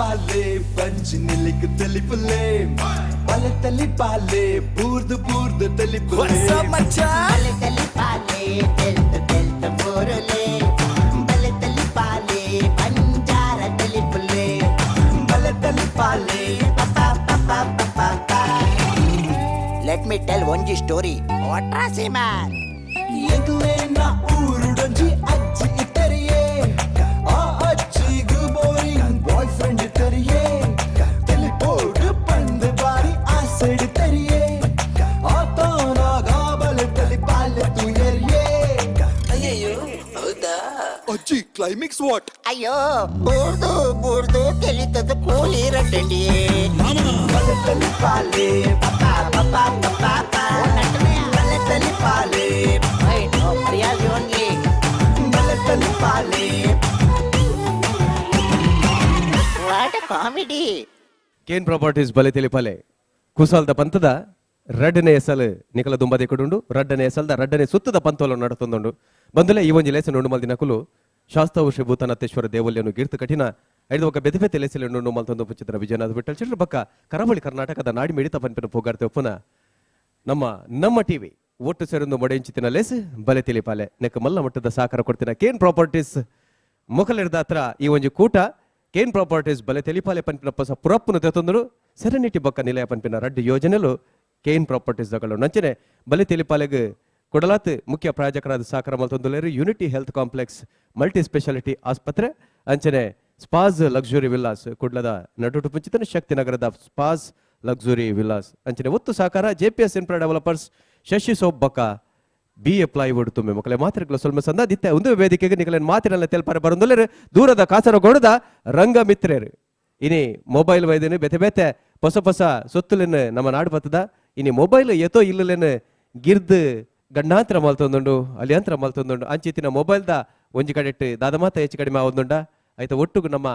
ತಲಿಪಾಲೆ ಬಂಜಿ ನಿಲಿಕ್ ತಲಿಪುಲೆ ಬಲೆ ತಲಿಪಾಲೆ ಬೂರ್ದು ಬೂರ್ದು ತಲಿಪುಲೆ. ಬಲೆ ತಲಿಪಾಲೆ ತೆಲ್ತ ತೆಲ್ತ ಬೋರಲೆ, ಬಲೆ ತಲಿಪಾಲೆ ಬಂಜಾರ ತಲಿಪುಲೆ, ಬಲೆ ತಲಿಪಾಲೆ. Let me tell ಒಂಜಿ ಸ್ಟೋರಿ ವಾಟ್ರಾಸಿ ಮ್ಯಾನ್. ಎಂಕ್ಲೇನ ಊರುಡೊಂಜಿ ಅಜ್ಜಿ ಇತ್ತರಿಯೇ, ಆ ಅಜ್ಜಿಗ್ ಬೋರಿಂಗ್ ಬಾಯ್ ಫ್ರೆಂಡ್ ಇತ್ತರಿಯೇ. ತೆಲಿಪೋಡು ಪಂದ್ ಬಾರಿ ಆಸೆಡ್ ತರಿಯೇ, ಆತನಾಗ ಬಲೆ ತಲಿಪಾಲೆ ತುಯರಿಯೇ. ಅಜ್ಜಿ, ಕ್ಲೈಮ್ಯಾಕ್ಸ್ what? ಅಯ್ಯೋ, ಬೂರ್ದು ಬೂರ್ದು ತೆಲಿತದ ಕೂಲಿ ರಟ್ಟಂಡಿ. ಬಲೆ ತಲಿಪಾಲೆ ಬಲೆ ತಲಿಪಾಲೆ ಓನ್ಲಿ. ಬಲೆ ತಲಿಪಾಲೆ. What comedy! Kane properties ಬಲೆ ತಿಳಿಪಾಲೆ ಕುಸಾಲ್ದ ಪಂತದ ರಡ್ಡನೇ ಎಸಲು ನಿಕಲ ದುಂಬದೆ ಕೊಡುಂಡು. ರಡ್ಡನೇ ಎಸಲ್ದ ರಡ್ಡನೇ ಸುತ್ತದ ಪಂತೋಲ ನಡತೊಂದುಂಡು. ಬಂದುಲೆ ಈ ಒಂಜಿ ಲೇಸನ್ ಉಂಡು ಮಲ್ದಿನಕುಲು ಶಾಸ್ತಾವು ಶ್ರೀ ಭೂತನಾಥೇಶ್ವರ ದೇವಲ್ಯನು ಗೀರ್ತು ಕಠಿಣ ಐದು ఒక ಬೆದೆ ಬೆತೆ ಲೇಸಲು ಉಂಡು ಮಲ್ತೊಂದು ಪುಚಿತ್ರ ವಿಜಯನಾಥ ವಿಠಲ್ ಚಿತ್ರ ಬಕ್ಕ ಕರಾವಳಿ ಕರ್ನಾಟಕದ ನಾಡಿ ಮಿಡಿತ ಪನ್ಪಿನ ಪೋಗಾರ್ತೆ ಒಪ್ಪುನ ನಮ್ಮ ನಮ್ಮ ಟಿವಿ ಒಟ್ಟು ಸೇರೊಂದು ಮೊಡೆಂಚಿತಿನ ಲೇಸ್ ಬಲೆ ತಿಳಿಪಾಲೆ. ನೆಕ್ ಮಲ್ಲ ಮಟ್ಟದ ಸಹಕಾರ ಕೊಡ್ತಿನ ಕೇನ್ ಪ್ರಾಪರ್ಟೀಸ್ ಮೊಕಲಿರ್ದ ಹತ್ರ ಈ ಒಂಜಿ ಕೂಟ ಕೇನ್ ಪ್ರಾಪರ್ಟೀಸ್ ಬಲೆ ತೆಲಿಪಾಲೆ ಪನ್ಪಿನ ಪೊಸ ಪುರಪ್ಪುನು ತೆತ್ತೊಂದರು. ಸೆರೆನಿಟಿ ಬೊಕ್ಕ ನಿಲಯ ಪನ್ಪಿನ ರಡ್ಡು ಯೋಜನೆಲು ಕೇನ್ ಪ್ರಾಪರ್ಟೀಸ್ ದಗಳು. ನಂಚನೆ ಬಲೆ ತೆಲಿಪಾಲೆಗ್ ಕೊಡಲಾತ್ ಮುಖ್ಯ ಪ್ರಾಯೋಜಕರಾದ ಸಹಕಾರ ಮಲ್ತೊಂದುಲ್ಲೆರ್ unity health complex multi speciality ಆಸ್ಪತ್ರೆ, ಅಂಚನೆ ಸ್ಪಾಸ್ ಲಕ್ಸುರಿ ವಿಲ್ಲಾಸ್, ಕುಡ್ಲದ ನಡುಟು ಪುಂಚಿತನ ಶಕ್ತಿನಗರದ ಸ್ಪಾಸ್ ಲಕ್ಸುರಿ ವಿಲ್ಲಾಸ್. ಅಂಚನೆ ಒತ್ತು ಸಹಕಾರ JPS infra developers, Shashi soap ಬಕ್ಕ ಬಿ ಎ ಪ್ಲೈವುಡ್ ತುಮ್ಮೆ. ಮಕ್ಕಳೇ ಮಾತ್ರೆಗಳ ಸ್ವಲ್ಪ ಸಂದಾದಿತ್ತೆ ಒಂದು ವೇದಿಕೆಗೆ ನಿಕಲೇನ್ ಮಾತಿನಲ್ಲ ತೆಲ್ಪಾರೆ ಬರಂದೊಲ್ಲೆರ್ ದೂರದ ಕಾಸರಗೋಡದ ರಂಗಮಿತ್ರೇರು. ಇನಿ ಮೊಬೈಲ್ ವೈದ್ಯನು ಬೆತೆ ಬೆತೆ ಹೊಸ ಹೊಸ ಸೊತ್ತುಲೆನ್ ನಮ್ಮ ನಾಡು ಬತ್ತದ. ಇನಿ ಮೊಬೈಲ್ ಏತೋ ಇಲ್ಲುಲೆನ್ ಗಿರ್ದ್ ಗಂಡಾಂತರ ಮಲ್ತೊಂದುಂಡು, ಅಲಿಯಂತರ ಮಲ್ತೊಂದುಂಡು. ಅಂಚಿತ್ತಿನ ಮೊಬೈಲ್ದ ಒಂಜಿ ಕಡೆಟ್ ದಾದ ಮಾತ ಹೆಚ್ಚು ಕಡಿಮೆ ಆವೊಂದುಂಡ. ಐತ ಒಟ್ಟುಗು ನಮ್ಮ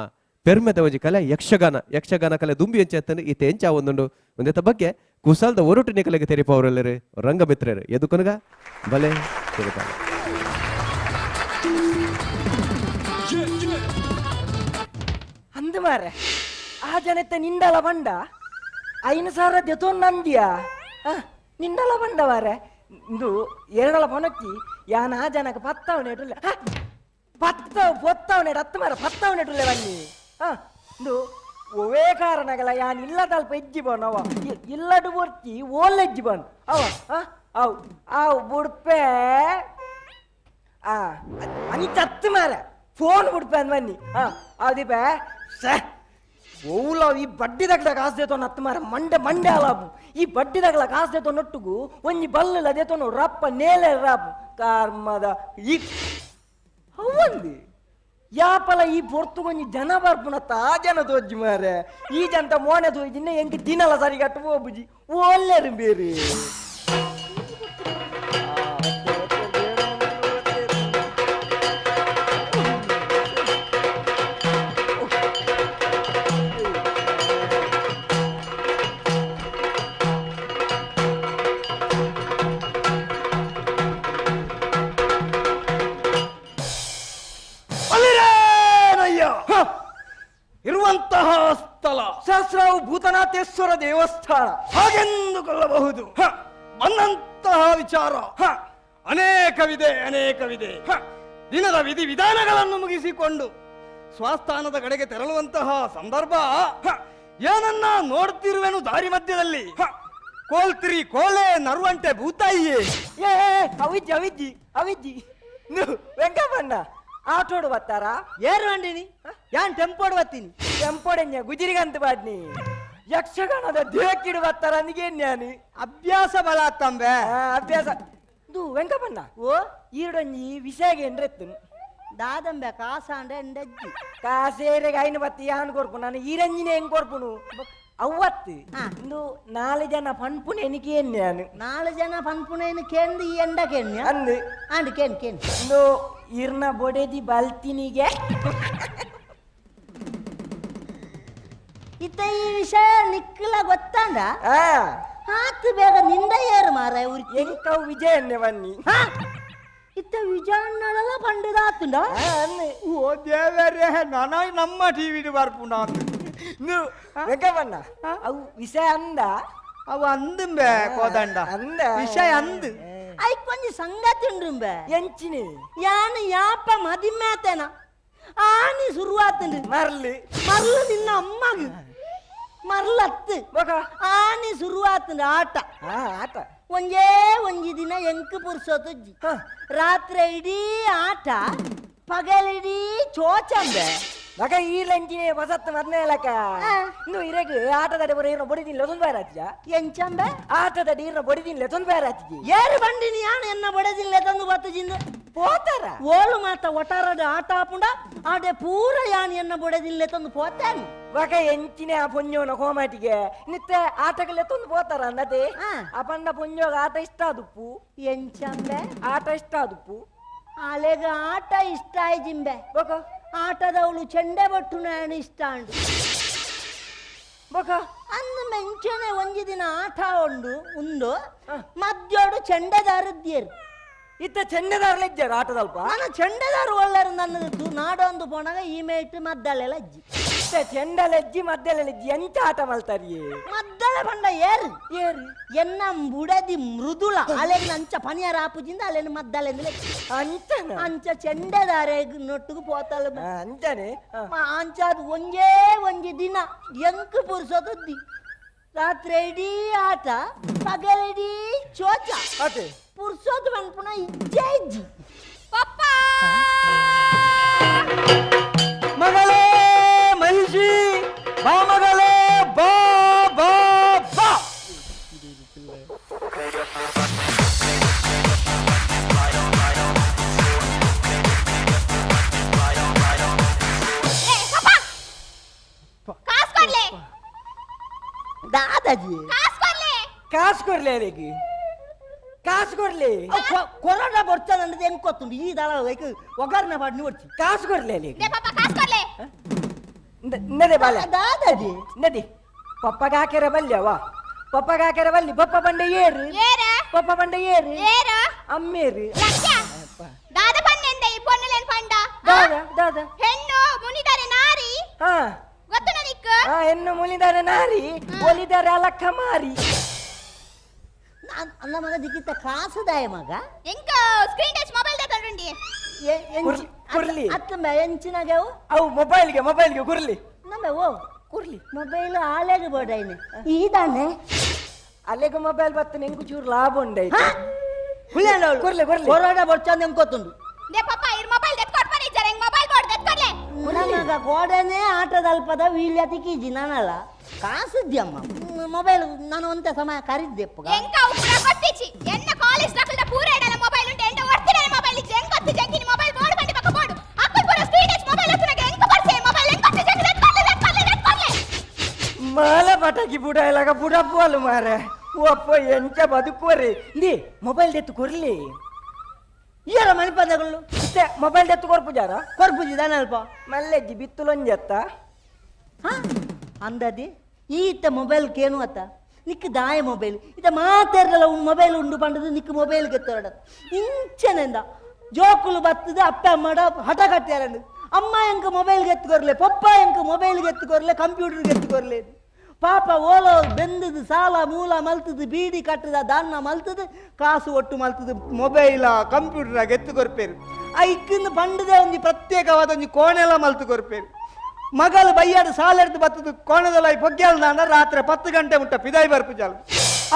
ಪೆರ್ಮೆದ ಒಂಜಿ ಕಲೆ ಯಕ್ಷಗಾನ. ಯಕ್ಷಗಾನ ಕಲೆ ದುಂಬಿ ಎಂಚ ಇತ್ತೆ ಎಂಚ ಆವೊಂದುಂಡು ಒಂದೆತ ಬಗ್ಗೆ ಕುಸಾಲ್ದ ಒರಟು ನಿಕಲೆಗೆ ತೆರಿಪವರೆಲ್ಲರು ರಂಗಮಿತ್ರರು ಎದುಕೊನಗ ಬಲೆ ತೆರಿಪಾಲೆ. ಅಂದು ಮಾರೆ, ಆ ಜನತೆ ನಿಂಡಲ ಬಂಡ 5000 ದೆತೊನ್ ನಂದಿಯ ನಿಂಡಲ ಬಂಡ ಮಾರೆ. ಇಂದು ಎರಡಲ ಪೊನಕ್ಕಿ ಯಾನ್ ಆ ಜನಕ್ಕೆ ಪತ್ತವನೆ ಇಟ್ಟುಲ್ಲ, ಪತ್ತ ಪೊತ್ತವನೆ ಹತ್ತು ಮಾರ ಪತ್ತವನೆ ಇಟ್ಟುಲ್ಲೆ ಬನ್ನಿ. ಇಂದು ಒವೇ ಕಾರಣಗಳ ಯಾನ್ ಇಲ್ಲ ತಲ್ಪ ಎಜ್ಜಿ ಬನ್ ಅವ ಇಲ್ಲಡು ಬೊರ್ಚಿ ಓಲ್ ಎಜ್ಜಿ ಬನ್ ಅವ. ಅವು ಅವು ಬುಡ್ಪೆ. ಆ ಅನಿ ಚತ್ತು ಮಾರ ಫೋನ್ ಬಿಡ್ಪೆ ಅಂದ್ ಬನ್ನಿ. ಅದಿಪೆ ಸೆ ಓಲ ಈ ಬಡ್ಡಿ ದಗ್ಲ ಕಾಸು ದೇತೋ ನತ್ತು ಮಾರ, ಮಂಡೆ ಮಂಡೆ ಅಲಾಪು. ಈ ಬಡ್ಡಿ ದಗ್ಲ ಕಾಸು ದೇತೋ ನೊಟ್ಟುಗು ಒಂಜಿ ಬಲ್ಲಲ್ಲ ದೇತೋ ರಪ್ಪ ನೇಲೆ ರಾಪು ಕಾರ್ಮದ ಈ ಅವಂದಿ ಯಾಪಲ ಈ ಪೊರ್ತುಗೊಂಜಿ ಜನ ಬರ್ಪುನ ಆ ಜನ ತೋಜಿ ಮಾರೆ. ಈ ಜಂತ ಮೋನೆ ತೋಜಿನ ಎಂಕ್ ದಿನಲ ಸರಿಗಟ್ಟು ಹೋಬುಜಿ ಓಲ್ಲೇರು ಬೇರೆ. ಅಲ್ಲಿರೇನಯ್ಯ ಇರುವಂತಹ ಸ್ಥಳ? ಶಾಸ್ತ್ರವು ಭೂತನಾಥೇಶ್ವರ ದೇವಸ್ಥಾನ. ಹಾಗೆಂದುಕೊಳ್ಳಬಹುದು. ಬಂದಂತಹ ವಿಚಾರ ಅನೇಕವಿದೆ, ಅನೇಕವಿದೆ. ದಿನದ ವಿಧಿ ವಿಧಾನಗಳನ್ನು ಮುಗಿಸಿಕೊಂಡು ಸ್ವಸ್ಥಾನದ ಕಡೆಗೆ ತೆರಳುವಂತಹ ಸಂದರ್ಭ. ಏನನ್ನ ನೋಡ್ತಿರುವೆನು ದಾರಿ ಮಧ್ಯದಲ್ಲಿ? ಕೋಲ್ತಿರಿ ಕೋಲೆ ನರುವಂಟೆ ಭೂತಾಯಿಯೇ. ಏ ಅವಿಜ್ಜಿ ಅವಿಜ್ಜಿ ಅವಿಜ್ಜಿ, ನು ವೆಂಕಪ್ಪಣ್ಣ ಆಟೋಡು ಬರ್ತಾರಾ? ಏರು ಅಂಡಿನಿ, ಯಾನ್ ಟೆಂಪೋಡ್ ಬತ್ತೀನಿ. ಟೆಂಪೋಡೆನ್ಯ ಗುಜಿರಿಗಂತ ಬಾಡ್ನಿ ಯಕ್ಷಗಾನದ ದೇಕಿಡು ಬರ್ತಾರ ಅಂದಿಗೆ ನಾನು. ಅಭ್ಯಾಸ ಬಲ ತಂಬೆ. ಅಭ್ಯಾಸ ಇದು ವೆಂಕಪ್ಪಣ್ಣ. ಓ. ಈರೊಂಜಿ ವಿಷಯ ಏನ್ರೆತ್ತು? ದಾದಂಬೆ ಕಾಸಾಂಡೆ ಎಂಡಜ್ಜಿ. ಕಾಸೇರೆಗೆ ಐನು ಬತ್ತಿ ಯಾನ್ ಕೊರ್ಪು, ನಾನು ಈರಂಜಿನ ಹೆಂಗ್ ಕೊರ್ಪುನು ಅವ್ವತ್ತು. ಇಂದು ನಾಲ್ ಜನ ಪನ್ಪುನ ಎನಿಕೆ ನಾನು. ನಾಲ್ ಜನ ಪನ್ಪುನೇನು ಕೇಂದು ಈ ಎಂಡ ಕೇಣ್ಯ? ಅಂದು. ಆಂಡ್ ಕೇನ್ ಕೇನ್. ಇಂದು ಇರ್ನ ಬೊಡೆದಿ ಬಲ್ತಿನಿಗೆ. ಇತ್ತ ಈ ವಿಷಯ ನಿಕ್ಕಲ ಗೊತ್ತಾಂಡ? ಆ. ಆತು ಬೇಗ ನಿಂದ ಏರು ಮಾರ ಉರ್ಕಿ. ಎಂಕವು ವಿಜಯನ್ನೆ ಬನ್ನಿ. ಇತ್ತ ವಿಜಯಣ್ಣಳೆಲ್ಲ ಪಂಡಿದ ಆತುಂಡ. ಆ, ಅನ್ನು. ಓ ದೇವರೇ, ನಾನ ನಮ್ಮ ಟಿವಿ ಬರ್ಪುಂಡ. ವೆಂಕಪ್ಪಣ್ಣ ಅವು ವಿಷಯ ಅಂದ. ಅವು ಅಂದುಂಬೆ ಕೋದಂಡ. ಅಂದ. ವಿಷಯ ಅಂದು. ಐಕೊಂಜಿ ಸಂಗತಿ ಉಂಡುಂಬೆ. ಎಂಚಿನಿ? ಯಾನು ಯಾಪ ಮದಿಮ್ಯಾತೇನ ಆನಿ ಶುರುವಾತಂಡು. ಮರ್ಲಿ. ಮರ್ಲು ನಿನ್ನ ಅಮ್ಮಗ ಮರ್ಲತ್ತು. ಬೊಕ? ಆನಿ ಶುರುವಾತಂಡು ಆಟ. ಹಾ, ಆಟ. ಒಂಜೇ ಒಂಜಿ ದಿನ ಎಂಕ್ ಪುರ್ಸೊತುಜ್ಜಿ. ರಾತ್ರಿ ಇಡೀ ಆಟ, ಪಗಲಿಡೀ ಚೋಚಂಬೆ. ಮಗ ಈ ಲಂಚಿನೆ ಹೊಸತ್ತು ಮದ್ಮೇಲಕ. ಇನ್ನು ಇರೆಗ್ ಆಟದಡೆ ಬರೋ ಇರ್ನ ಬೊಡಿದಿಲ್ಲ ತೊಂದರೆ ರಾಜ್ಯ. ಎಂಚಂಬೆ? ಆಟದಡಿ ಇರ್ನ ಬೊಡಿದಿಲ್ಲ ತೊಂದರೆ ರಾಜ್ಯ. ಏರು ಬಂಡಿನಿ ಯಾನು ಎನ್ನ ಬಡದಿಲ್ಲ ತಂದು ಬತ್ತಜಿಂದ. ಪೋತಾರ. ಓಳು ಮಾತ ಒಟಾರಡು ಆಟ ಆಪುಂಡ ಆಡೆ ಪೂರ ಯಾನ್ ಎನ್ನ ಬೊಡೆದಿಲ್ಲ ತಂದು ಪೋತಾನು. ಮಗ ಎಂಚಿನೆ ಆ ಪೊಂಜೋನ ಕೋಮಾಟಿಗೆ ನಿತ್ತೆ ಆಟಗಲ್ಲ ತೊಂದು ಪೋತಾರ ಅನ್ನತೆ. ಆ ಪಂಡ ಪೊಂಜೋಗ ಆಟ ಇಷ್ಟ ಆದುಪ್ಪು. ಎಂಚಂಬೆ? ಆಟ ಇಷ್ಟ ಆದುಪ್ಪು. ಆಲೆಗ ಆಟ ಇಷ್ಟ ಆಯ್ಜಿಂಬೆ. ಬೊಕ? ಆಟದವಳು ಚೆಂಡೆ ಬಟ್ಟು ನಾನು ಇಷ್ಟ ಅಂಡು. ಬೊಕ? ಅಂದು ಮೆಂಚನೆ ಒಂಜಿ ದಿನ ಆಟ ಉಂಡು ಉಂಡು ಮದ್ಯೋಡು ಚೆಂಡೆದಾರದ್ಯರು. ಇತ್ತ ಚೆಂಡೆದಾರಲಿಜ್ಜಾರ ಆಟದಲ್ಪ. ನಾನು ಚೆಂಡೆದಾರು ಒಳ್ಳರು ನನ್ನದು ನಾಡೊಂದು ಪೋಣಾಗ ಈ ಮೇಟ್ ಮದ್ದಳೆಲ್ಲ ಅಜ್ಜಿ. ಇತ್ತ ಚೆಂಡಲೆಜ್ಜಿ ಮದ್ದಲೆಜ್ಜಿ ಎಂಚ ಆಟ ಮಲ್ತಾರಿಯೇ? ಮದ್ದಳೆ ಬಂಡ ಏರು. ಏರು. ಎನ್ನ ಬುಡದಿ ಮೃದುಲ ಅಲೆಗ್ ಅಂಚ ಪನಿಯಾರ ಆಪುಜಿಂದ ಅಲೆನ ಮದ್ದಲೆಂದು. ಅಂಚನ. ಅಂಚ ಚೆಂಡೆದಾರೆ ನೊಟ್ಟುಗು ಪೋತಲ್ಲ. ಅಂಚನೆ. ಅಂಚ ಅದು ಒಂಜೇ ಒಂಜಿ ದಿನ ಎಂಕ್ ಪುರ್ಸೊತುದ್ದಿ, ರಾತ್ರಿ ಇಡೀ ಆಟ, ಪಗಲಿಡೀ ಚೋಚ. ಅದೇ. ಪುರ್ಸೊತ್ತು ಪನ್ಪುನ ಇಜ್ಜೆ ಇಜ್ಜಿ. ಪಪ್ಪ. ಮಗಳೇ ಮಹಿಷಿ, ಬಾ ಮಗಳೇ, ಬಾ ಬಾ ಬಾ. ಏ ಪಪ್ಪ, ಕಾಸ್ ಕೊಡ್ಲೆ. ದಾದಾಜಿ. ಕಾಸ್ ಕೊಡ್ಲೆ. ಕಾಸು ಕೊಡ್ಲಿ ಅಲ್ಲಿಗೆ, ಕಾಸು ಕೊಡ್ಲಿ. ಕೊರೋನಾ ಬರ್ತದಂದ್ರೆ ಹೆಂಗ್ ಗೊತ್ತುಂಟು ಈ ದಳ ಒಗ್ಗರಣೆ ಮಾಡಿ ಒಡ್ಚಿ. ಕಾಸು ಕೊಡ್ಲಿ ಅಲ್ಲಿಗೆ. They ಪಪ್ಪ, ಕಾಸ್ ಕೊಡ್ಲೆ. ನದೆ ಬಾಲ. ದಾದಾಜಿ. ನದಿ ಪಪ್ಪಗ ಹಾಕ್ಯಾರ ಬಲ್ಯವ, ಪಪ್ಪಗ ಹಾಕ್ಯಾರ ಬಲ್ಲಿ. ಪಪ್ಪ ಬಂಡೆ ಏರು. ಏರ. ಪಪ್ಪ ಬಂಡೆ ಏರು. ಏರ. ಅಮ್ಮೇರು. ಲಕ್ಷ್ಯ ದಾದ ಪನ್ನೆಂದ ಈ ಪೊನ್ನುಲೇನ್ ಪಂಡ? ದಾದ ದಾದ? ಹೆಣ್ಣು ಮುನಿದಾರೆ ನಾರಿ. ಹಾ. ಗೊತ್ತುನ ನಿಕ್ಕು? ಹಾ, ಹೆಣ್ಣು ಮುನಿದಾರೆ ನಾರಿ, ಒಲಿದಾರೆ ಅಲಕ್ಕ ಮಾರಿ. ಅಲ್ಲ ಮಗ, ದಿಕ್ಕಿತ್ತ ಕಾಸುದಾಯ ಮಗ. ಎಂಕ screen touch mobile ತಗೊಂಡಿ. ಕುರ್ಲಿ. ಅತ್ತಂಬ ಎಂಚಿನಾಗೆವು? ಅವು ಮೊಬೈಲ್ಗೆ ಮೊಬೈಲ್ಗೆ ಕುರ್ಲಿ. ನಮ್ಮ ಓ ಕುರ್ಲಿ. ಮೊಬೈಲ್ ಆಲೆಗೆ ಬೋಡೈನೆ ಈದಾನೆ. ಅಲ್ಲಿಗೆ ಮೊಬೈಲ್ ಬತ್ತು ನಿಂಗೂ ಚೂರು ಲಾಭ ಉಂಡೈತೆ. Kurli Kurli. Corona ಬರ್ಚಂದ ಎಂಕೊತ್ತುಂಡು. They papa, ಇರ್ ಮೊಬೈಲ್ ದೆತ್ಕೊಡ್ ಬನ್ನಿ ಜರ, ಎಂಗ್ ಮೊಬೈಲ್ ಬೋರ್ಡ್ ದೆತ್ಕೊಡ್ಲೆ. ನಮಗ ಗೋಡನೆ ಆಟದಲ್ಪದ ವೀಳ್ಯತಿ ಕೀಜಿ ನಾನಲ್ಲ ಕಾಸುದ್ಯಮ್ಮ ಮೊಬೈಲ್ ನಾನು ಒಂತೆ ಸಮಯ ಕರಿದ್ದೆಪ್ಪಗ. ಎಂಕ ಉಪ್ಪುನ ಕೊಟ್ಟಿಚಿ ಎನ್ನ ಕಾಲೇಜ್ ನಕಲ್ದ ಪೂರ ಎಡಲ ಮೊಬೈಲ್ ಉಂಟು, ಎಂಡ ಒರ್ತಿನ ಮೊಬೈಲ್ ಇಜ್ಜಿ. ಎಂಕ ಒತ್ತಿ ಜಂಕಿನಿ ಮೊಬೈಲ್ ಬೋರ್ಡ್ ಬಂಡಿ ಪಕ್ಕ ಬೋರ್ಡ್ ಅಕ್ಕಲ್ ಪೂರ screen touch mobile ಹತ್ತುನಗ ಎಂಕ ಬರ್ಸೆ ಮೊಬೈಲ್? ಎಂಕ ಒತ್ತಿ ಜಂಕಿ ದೆತ್ಕೊಡ್ಲೆ ದೆತ್ಕೊಡ್ಲೆ ದೆತ್ಕೊಡ್ಲೆ. ಮಾಲ ಪಟಾಕಿ ಬುಡ ಇಲ್ಲಾಗ ಬುಡ ಪೋಲು ಮಾರೆ. ಒಪ್ಪ ಎಂಚ ಬದುಕುವರಿ ಇಂದಿ ಮೊಬೈಲ್ ದೆತ್ತು ಕೊರ್ಲಿ. ಈರ ಮಣಿಪದಗಳು. ಇತ್ತೆ ಮೊಬೈಲ್ ದೆತ್ತು ಕೊರ್ಪುಜಾರ? ಕೊರ್ಪುಜಿ ದಾನಲ್ಪ. ಮಲ್ಲೆಜ್ಜಿ ಬಿತ್ತುಲೊಂಜತ್ತ. ಹಾ ಅಂದದಿ ಈತ ಮೊಬೈಲ್ ಕೇನು ಅತ್ತ ನಿಕ್ ದಾಯ ಮೊಬೈಲ್ ಇತ ಮಾತಾಡಲ್ಲ. ಮೊಬೈಲ್ ಉಂಡು ಪಂಡದು ನಿಕ್ ಮೊಬೈಲ್ ಗೆತ್ತೋಡ ಇಂಚನೆಂದ ಜೋಕುಲು ಬತ್ತದ ಅಪ್ಪ ಅಮ್ಮಡ ಹಠ ಕಟ್ಟ್ಯಾರಂಡು. ಅಮ್ಮ ಎಂಕ ಮೊಬೈಲ್ ಗೆತ್ತುಕೊರ್ಲೆ, ಪಪ್ಪ ಎಂಕ ಮೊಬೈಲ್ ಗೆತ್ತುಕೊರ್ಲೆ, ಕಂಪ್ಯೂಟರ್ ಗೆತ್ತುಕೊರ್ಲೆ. ಪಾಪ ಓಲೋ ಬೆಂದದು ಸಾಲ ಮೂಲ ಮಲ್ತದು, ಬೀಡಿ ಕಟ್ಟದ ದಾನ್ನ ಮಲ್ತದು, ಕಾಸು ಒಟ್ಟು ಮಲ್ತದು ಮೊಬೈಲ ಕಂಪ್ಯೂಟರ್ ಗೆತ್ತು ಕೊರ್ಪೇರು. ಐಕ್ಕಿಂದು ಪಂಡದೆ ಒಂಜಿ ಪ್ರತ್ಯೇಕವಾದ ಒಂಜಿ ಕೋಣೆಲ ಮಲ್ತು ಕೊರ್ಪೇರು. ಮಗಲು ಬಯ್ಯಾಡು ಸಾಲೆಡ್ದು ಬತ್ತದು ಕೋಣದಲ್ಲ ಪೊಗ್ಗ್ಯಾಲ್ ನಾಂಡ ರಾತ್ರಿ 10 ಗಂಟೆ ಮುಟ್ಟ ಪಿದಾಯಿ ಬರ್ಪುಜಾಲು.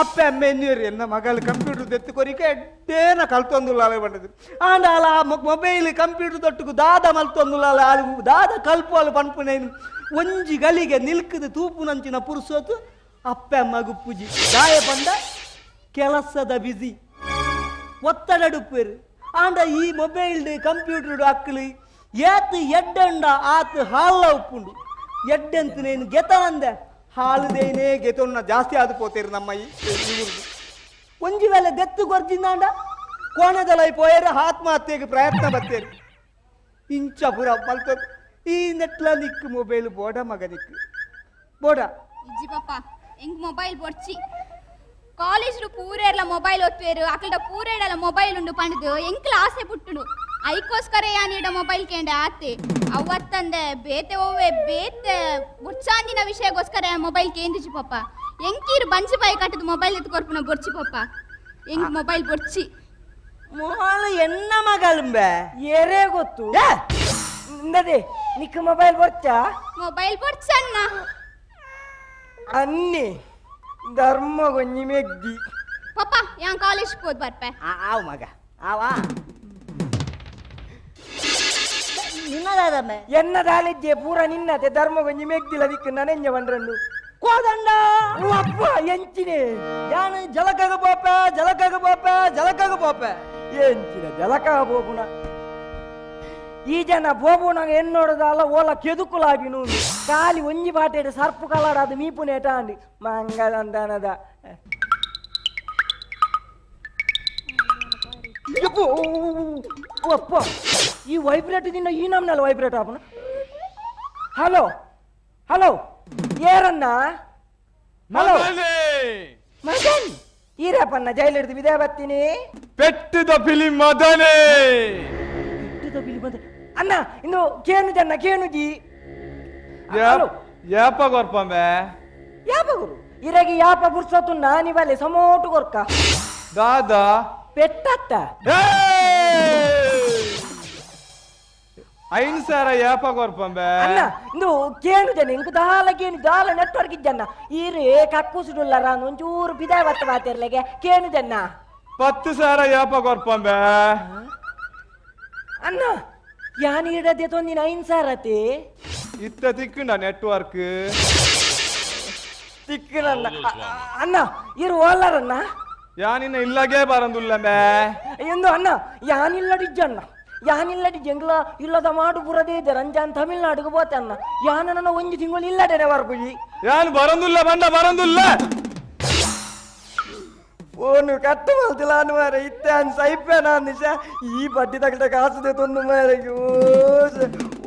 ಅಪ್ಪೆ ಅಮ್ಮ ಎನ್ನಿಯರು ಎನ್ನ ಮಗಲು ಕಂಪ್ಯೂಟರ್ ದೆತ್ತು ಕೊರಿಕೆ ಎಡ್ಡೇನ ಕಲ್ತೊಂದುಲ್ಲಾಲೆ ಬಂಡದು. ಆಂಡ ಅಲ ಮೊಬೈಲ್ ಕಂಪ್ಯೂಟರ್ ದೊಟ್ಟುಗು ದಾದ ಮಲ್ತೊಂದುಲ್ಲಾಲೆ ಆಲು ದಾದ ಕಲ್ಪೋಲು ಪನ್ಪುನೇನು ಒಂಜಿ ಗಲಿಗೆ ನಿಲ್ಕದ ತೂಪುನಂಚಿನ ಪುರುಸೋತು ಅಪ್ಪೆ ಅಮ್ಮ ಗುಪ್ಪುಜಿ. ದಾಯ ಪಂಡ ಕೆಲಸದ ಬಿಸಿ ಒತ್ತಡಡುಪ್ಪೇರು. ಆಂಡ ಈ ಮೊಬೈಲ್ ಕಂಪ್ಯೂಟರ್ ಅಕ್ಕಲು ಏತ್ ಎಡ್ಡಂಡ ಆತ್ ಹಾಲ ಉಪ್ಪುಂಡು. ಎಡ್ಡೆಂತ ನೇನು ಗೆತನಂದೆ ಹಾಲುದೇನೇ ಗೆತೊನ್ನ ಜಾಸ್ತಿ ಆದು ಪೋತೇರು ನಮ್ಮ ಈ ಊರುಡು. ಒಂಜಿ ವೇಳೆ ದೆತ್ತು ಕೊರ್ಜಿಂದಾಂಡ ಕೋಣದಲೈ ಪೋಯರು ಆತ್ಮಹತ್ಯೆಗೆ ಪ್ರಯತ್ನ ಬರ್ತೇರು. ಇಂಚ ಪುರ ಮಲ್ತ ಈ ನೆಟ್ಲ ನಿಕ್ಕು ಮೊಬೈಲ್ ಬೋಡ ಮಗ, ನಿಕ್ಕು ಬೋಡ. ಇಜ್ಜಿ ಪಪ್ಪ, ಎಂಗ್ ಮೊಬೈಲ್ ಬೊರ್ಚಿ. ಕಾಲೇಜ್ ಪೂರೇರ್ಲ ಮೊಬೈಲ್ ಒತ್ತುವೇರು, ಅಕಲ್ಡ ಪೂರೇಡಲ ಮೊಬೈಲ್ ಉಂಡು ಪಂಡ್ದು ಎಂಕ್ಲ ಆಸೆ ಪುಟ್ಟುಡು. ಐಕೋಸ್ಕರ ಯಾನಿಡ ಮೊಬೈಲ್ ಕೇಂಡ ಆತೆ ಅವತ್ತಂದೆ ಬೇತೆ ಒವ್ವೆ ಬೇತೆ ಬುಡ್ಚಾಂದಿ. ಪಂಡಿನ ವಿಷಯಕ್ಕೋಸ್ಕರ ಮೊಬೈಲ್ ಕೇಂದ್ರಿಸಿ ಪಪ್ಪ. ಎಂಕೀರು ಬಂಜಿ ಬಾಯಿ ಕಟ್ಟದ ಮೊಬೈಲ್ ಎತ್ತು ಕೊರ್ಪುನ ಬೊರ್ಚಿ ಪಪ್ಪ. ಎಂಗ್ ಮೊಬೈಲ್ ಬೊರ್ಚಿ. ಮೋಳು ಎನ್ನ ಮಗಲುಂಬೆ. ಏರೇ ಗೊತ್ತು ಇಂದದೆ ನಿಕ್ಕ ಮೊಬೈಲ್ ಬೊರ್ಚಾ? ಮೊಬೈಲ್ ಬೊರ್ಚಣ್ಣ. ಅನ್ನಿ ಧರ್ಮ ಗೊಂಜಿ ಮೆಗ್ದಿ. ಪಪ್ಪ ಯಾನ್ ಕಾಲೇಜ್ ಹೋದ್ ಬರ್ಪೆ. ಆವು ಮಗ ಆವಾ ನಿನ್ನದಾದಮ್ಮೆ. ಎನ್ನ ದಾಲಿದ್ದೆ ಪೂರ ನಿನ್ನತೆ ಧರ್ಮ ಗೊಂಜಿ ಮೆಗ್ದಿಲ್ಲ ದಿಕ್ಕು ನನೆಂಜ ಬಂಡ್ರಂಡು. ಕೋದಂಡ. ಓ ಅಪ್ಪ ಎಂಚಿನೆ. ಯಾನು ಜಲಕಾಗ ಪೋಪೆ ಜಲಕಾಗ ಪೋಪೆ ಜಲಕಾಗ ಪೋಪೆ. ಎಂಚಿನ ಜಲಕ ಬೋಪುನ ಈ ಜನ ಬೋಪುನಾಗ ಎನ್ನೋಡದಲ್ಲ ಓಲ ಕೆದುಕುಲಾಗಿ ನೂನು ಖಾಲಿ ಒಂಜಿ ಬಾಟೆಡ್ ಸರ್ಪು ಕಲಾಡದು ಮೀಪುನೇಟ ಅಂದು ಮಂಗದಂತನದ. ಯಪ್ಪೋ, ಓ ಅಪ್ಪ ಈ ವೈಬ್ರೇಟ್ ದಿನ ಈ ನಮ್ನಲ್ಲ ವೈಬ್ರೇಟ್ ಆಪುನ. ಹಲೋ ಹಲೋ ಏರನ್ನ ಹಲೋ ಮಗನ್ ಈರಪ್ಪನ್ನ ಜೈಲಿಡ್ದು ಬಿದೇ ಬರ್ತೀನಿ. ಪೆಟ್ಟದ ಫಿಲಿಂ ಮದನೆ. ಬಿಟ್ಟುದ ಬಿಲಿ ಬಂದ ಅಣ್ಣ ಇನ್ನು ಕೇನು ಜನ ಕೇನುಜಿ. ಹಲೋ. ಯಾಪ ಕೊರ್ಪಂಬೆ. ಯಾಪ ಗುರು ಇರಗಿ ಯಾಪ ಬುರ್ಸೋತು ನಾನಿ ಬಲೆ ಸಮೋಟು ಕೊರ್ಕ. ದಾದಾ. ಪೆಟ್ಟತ್ತ. ಐನ್ ಸಾರ ಯಾಪ ಕೊರ್ಪಂಬೆ. ಅಣ್ಣ ಇಂದು ಕೇನು ಜನ ಇಂಕು ದಾಲ ಕೇನು ದಾಲ ನೆಟ್ವರ್ಕ್ ಇಜ್ಜಣ್ಣ ಈರು ಕಕ್ಕುಸುಡುಲ್ಲರ ಒಂಚೂರು ಬಿದಾಯ ಬತ್ತ ಬಾತಿರ್ಲೆಗೆ ಕೇನು ಜನ. 10 ಸಾರ ಯಾಪ ಕೊರ್ಪಂಬೆ. ಅಣ್ಣ ಯಾನ್ ಇಡದೆ ತೊಂದಿನ ಐನ್ ಸಾರತೆ. ಇತ್ತ ತಿಕ್ಕುಂಡ ನೆಟ್ವರ್ಕ್. ತಿಕ್ಕನಣ್ಣ ಅಣ್ಣ ಇರು ಓಲಾರಣ್ಣ. ಯಾನಿನ್ನ ಇಲ್ಲಗೆ ಬರಂದುಲ್ಲಂಬೆ. ಎಂದು ಅಣ್ಣ ಯಾನಿಲ್ಲಡಿಜ್ಜಣ್ಣ ಯಾನಿಲ್ಲಡಿ ಜಂಗ್ಲ ಇಲ್ಲದ ಮಾಡು ಪುರದೇ ಇದೆ ರಂಜಾನ್ ತಮಿಳ್ನಾಡಿಗೆ ಬೋತೆ ಅಣ್ಣ ಯಾನ ನನ್ನ ಒಂಜಿ ತಿಂಗಳು ಇಲ್ಲಡೆನೆ ವರ್ಪುಜಿ. ಯಾನ್ ಬರಂದುಲ್ಲ ಬಂಡ ಬರಂದುಲ್ಲ. ಫೋನು ಕಟ್ಟು ಮಲ್ತಿಲ್ಲ ಅನ್ನು ಮಾರೆ ಇತ್ತೆ ಅನ್ ಸೈಪೆ ನಾನು ನಿಶ ಈ ಬಡ್ಡಿ ತಗಟ ಕಾಸುದೆ ತೊಂದು ಮಾರೆ.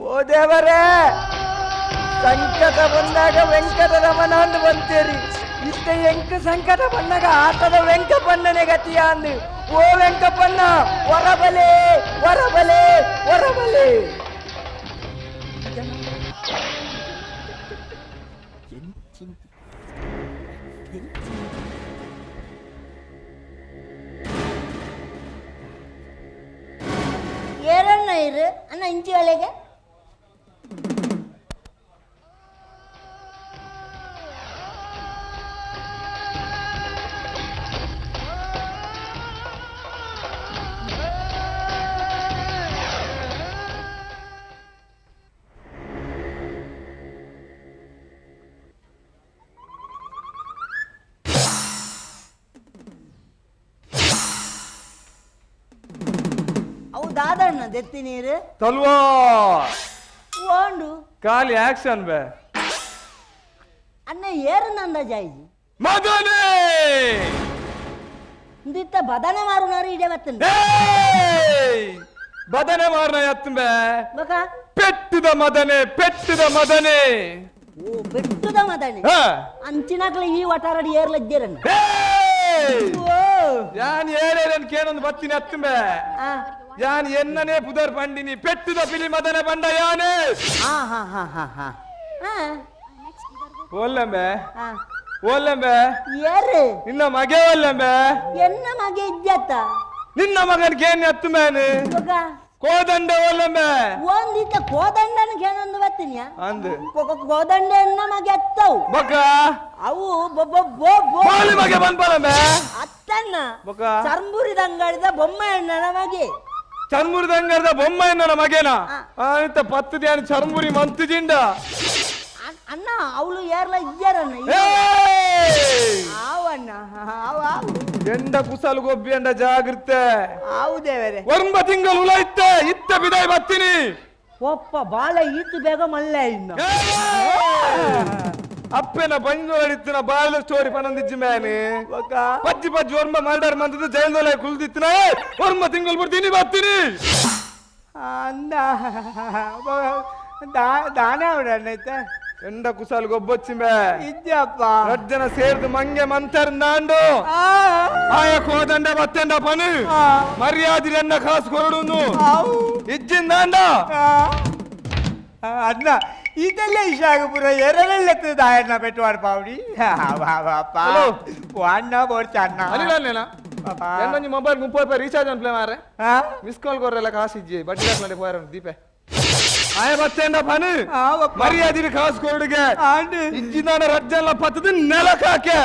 ಓ ದೇವರೇ ಸಂಕಟ ಬಂದಾಗ ವೆಂಕಟರಮಣ ಅಂದು ಬಂತೇರಿ ಇತ್ತೆ ಎಂಕ್ ಸಂಕಟ ಬಂದಾಗ ಆಟದ ವೆಂಕಪಣ್ಣನೆ ಗತಿಯ ಅಂದು. ಓ ವೆಂಕಪಣ್ಣ ಹೊರಬಲೆ ಹೊರಬಲೆ ಹೊರಬಲೆ. ಏರಣ್ಣ ಇರು ಅಣ್ಣ ಇಂಚಿ ಒಳಗೆ. ಅವು ದಾದಣ್ಣ ದೆತ್ತಿ ನೀರು. ತಲ್ವಾರ್. ಓಂಡು. ಖಾಲಿ ಆಕ್ಷನ್ ಬೆ. ಅಣ್ಣ ಏರು ನಂದ ಜಾಯ್ಜಿ. ಮದನೆ. ಇಂದಿತ್ತ ಬದನೆ ಮಾರುನಾರು ಇಡೆ ಬತ್ತಂದ. ಏಯ್! ಬದನೆ ಮಾರನ ಎತ್ತುಂಬೆ. ಬಕ. ಪೆಟ್ಟದ ಮದನೆ ಪೆಟ್ಟದ ಮದನೆ. ಓ ಬೆಟ್ಟದ ಮದನೆ. ಹಾ. ಅಂಚಿನಾಗ್ಲ ಈ ವಟಾರಡಿ ಏರ್ಲಜ್ಜೇರಣ್ಣ. ಏಯ್! ಓ ಯಾನ್ ಏಳೇರನ್ ಕೇನೊಂದು ಬತ್ತಿನ ಎತ್ತುಂಬೆ. ಆ ಯಾನ್ ಎನ್ನನೇ ಪುದರ್ ಪಂಡಿನಿ ಪೆಟ್ಟದ ಪಿಲಿ ಮದನೆ ಬಂಡ ಯಾನೆ. ಹಾ ಹಾ ಹಾ ಹಾ ಹಾ ಹಾ. ಒಲ್ಲೆಂಬೆ. ಹಾ. ಒಲ್ಲೆಂಬೆ. ಏರು. ನಿನ್ನ ಮಗೆ ಒಲ್ಲೆಂಬೆ. ಎನ್ನ ಮಗೆ ಇಜ್ಜತ್ತ. ನಿನ್ನ ಮಗನ್ ಕೇನ್ ಎತ್ತುಂಬೇನು. ಬಕ. ಕೋದಂಡ ಒಲ್ಲೆಂಬೆ. ಒಂದಿತ್ತ ಕೋದಂಡನ ಕೇನೊಂದು ಬತ್ತಿನ್ಯಾ. ಅಂದು. ಕೋದಂಡ ಎನ್ನ ಮಗೆ ಎತ್ತವು. ಬೊಕ್ಕ. ಅವು ಬೊ ಬೊ ಬೊ ಬೊ. ಬಾಲಿ ಮಗೆ ಬಂದ್ಪಲಂಬೆ. ಅತ್ತಣ್ಣ. ಬೊಕ್ಕ. ಚರ್ಮುರಿದಂಗಡಿದ ಬೊಮ್ಮೆ ಅಣ್ಣನ ಮಗೆ. ಚರ್ಮುರಿದಂಗರದ ಬೊಮ್ಮ ಎನ್ನನ ಮಗೇನ ಆಯ್ತ 10 ಧ್ಯಾನ ಚರ್ಮುರಿ ಮಂತು ಜಿಂಡ. ಅಣ್ಣ ಅವಳು ಏರ್ಲ ಇಜ್ಜಾರಣ್ಣ. ಏಯ್! ಆವಣ್ಣ ಆವು ಆವು. ಎಂಡ ಕುಸಲು ಗೊಬ್ಬಿ ಎಂಡ ಜಾಗೃತೆ. ಆವು ದೇವರೇ. ಒಂಬ ತಿಂಗಳು ಉಲ ಇತ್ತೆ ಇತ್ತ ಬಿದಾಯ್ ಬತ್ತೀನಿ. ಒಪ್ಪ ಬಾಲ ಈತು ಬೇಗ ಮಲ್ಲ ಇನ್ನು. ಏಯ್! ಅಪ್ಪನ ಬಂಜೋಳಿತ್ತಿನ ಬಾಲ ಸ್ಟೋರಿ ಪನಂದಿಜ್ಜಿ ಮ್ಯಾನೆ. ಬೊಕ್ಕ. ಪಜ್ಜಿ ಪಜ್ಜಿ ಒರ್ಂಬ ಮರ್ಡರ್ ಮಂತದ ಜೈಲ್ದೊಲೆ ಕುಲ್ದಿತ್ತಿನ ಒರ್ಂಬ ತಿಂಗಳು ಬಿಡ್ತೀನಿ ಬತ್ತೀನಿ. ಅಂದ ದಾನ ಅವಡಣ್ಣ ಇತ್ತ. ಎಂಡ ಕುಸಾಲ್ ಗೊಬ್ಬೊಚ್ಚಿಂಬೆ. ಇಜ್ಜಪ್ಪ. ರಜ್ಜನ ಸೇರ್ದು ಮಂಗೆ ಮಂತರ್ ನಾಂಡು. ಆ ಆಯ ಕೋದಂಡ ಬತ್ತೆಂಡ ಪನು. ಮರ್ಯಾದಿ ಎನ್ನ ಕಾಸು ಕೊರಡುನು. ಆವು. ಇಜ್ಜಿಂದಾಂಡ. ಆ. ಅಣ್ಣ ಇದೆಲ್ಲ ಇಶಾಗಪುರ ಎರಳೆತ್ತು ದಾಯಣ್ಣ ಪೆಟ್ಟುವಾడు ಪಾವಡಿ. ಹಲೋ. ಅಣ್ಣ ಬೋಡ್ಚ ಅಣ್ಣ. ಅನಿಲನ್ನೇನಾ? ಪಾಪಾ. എന്നൊഞ്ഞി മൊബൈൽ 30 ರೂಪಾಯಿ ರೀಚಾರ್ಜ್ ಅನ್ಪ್ಲೇ ಮಾರೆ. ಆ? ಮಿಸ್ ಕಾಲ್ ಕೊರ್ರೆಲ್ಲ ಕಾಸು ಇಜ್ಜಿ ಬಡ್ಡಿ ಹಾಕ್ಲಂಡೆ ಪೋಯರ ದೀಪೆ ಆಯ ಬತ್ತೇಂಡ ಪನು. ಆ, ಬಪ್ಪ. ಮರ್ಯಾದಿನ ಕಾಸು ಕೊಡುಗೆ. ಆಂಡ್. ಇಜ್ಜಿದಾನ ರಜ್ಜೆಲ್ಲ ಪತ್ತದು ನೆಲಕಾಕೆ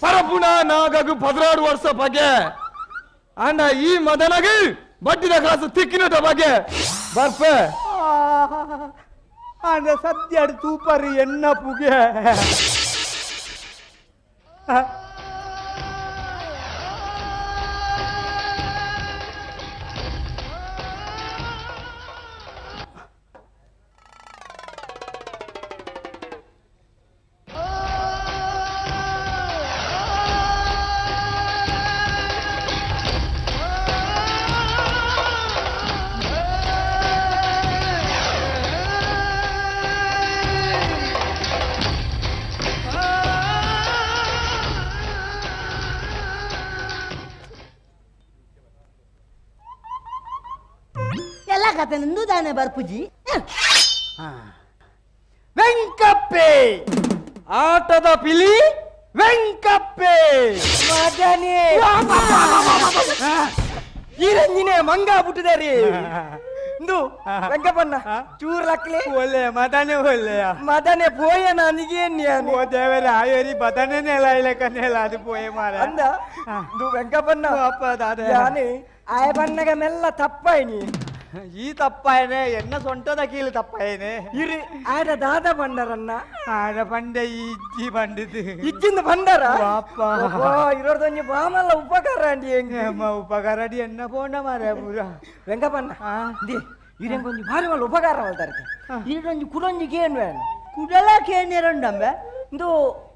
ಪರಪುಣ ನಾಗಗು 16 ವರ್ಷ ಬಗೆ ಅಂಡ ಈ ಮದನಗು ಬಡ್ಡಿದ ಕಾಸು ತಿಕ್ಕಿನಟ ಬಗೆ ಬರ್ಪೆ. ಆಂಡ ಸದ್ಯ ತೂಪರಿ ಎನ್ನ ಪುಗೆ. ಎಲ್ಲ ಕತೆ ನಿಂದು ತಾನೆ ಬರ್ಪುಜಿ. ವೆಂಕಪ್ಪೆ ಆಟದ ಪಿಲಿ ವೆಂಕಪ್ಪೆ. ಮದನೆ ಈರಂಜಿನೆ ಮಂಗ ಪುಟ್ಟದಾರಿ ಇಂದು ವೆಂಕಪ್ಪಣ್ಣ ಚೂರ್ ಲಕ್ಲೆ. ಒಳ್ಳೆ ಮದನೆ ಒಳ್ಳೆಯ. ಮದನೆ ಪೋಯ ನನಗೆ. ಓ ದೇವರೇ, ಆಯೋರಿ ಬದನೆ ನೆಲ ಇಲ್ಲ ಕನ್ನೆಲ್ಲ ಅದು ಪೋಯೆ ಮಾರ. ಅಂದ ಇಂದು ವೆಂಕಪ್ಪಣ್ಣ. ಅಪ್ಪ ದಾದ. ಯಾನೆ ಆಯ ಬಣ್ಣಗ ಮೆಲ್ಲ ತಪ್ಪಾಯ್ನಿ. ಈ ತಪ್ಪಾಯನೆ ಎನ್ನ ಸೊಂಟದ ಕೀಲು ತಪ್ಪಾಯನೆ. ಇರಿ ಆಡ ದಾದ ಬಂಡರನ್ನ. ಆಡ ಪಂಡೆ ಇಜ್ಜಿ ಬಂಡಿದ್ದು. ಇಜ್ಜಿಂದ ಬಂಡರ. ಅಪ್ಪ. ಇರೋದೊಂಜಿ ಬಾಮಲ್ಲ ಉಪಕಾರ ಅಂಡಿ ಹೆಂಗೆ. ಅಮ್ಮ ಉಪಕಾರ ಅಡಿ ಎನ್ನ ಪೋಂಡ ಮಾರ ಪೂರ. ವೆಂಕಪ್ಪಣ್ಣ ದಿ ಇರಂಗೊಂಜಿ ಭಾರಿ ಮಲ್ಲ ಉಪಕಾರ ಮಲ್ತಾರೆ. ಇರೊಂಜಿ ಕುಡೊಂಜಿ ಕೇನು ಕುಡಲ ಕೇನಿರಂಡಂಬೆ. ಇಂದು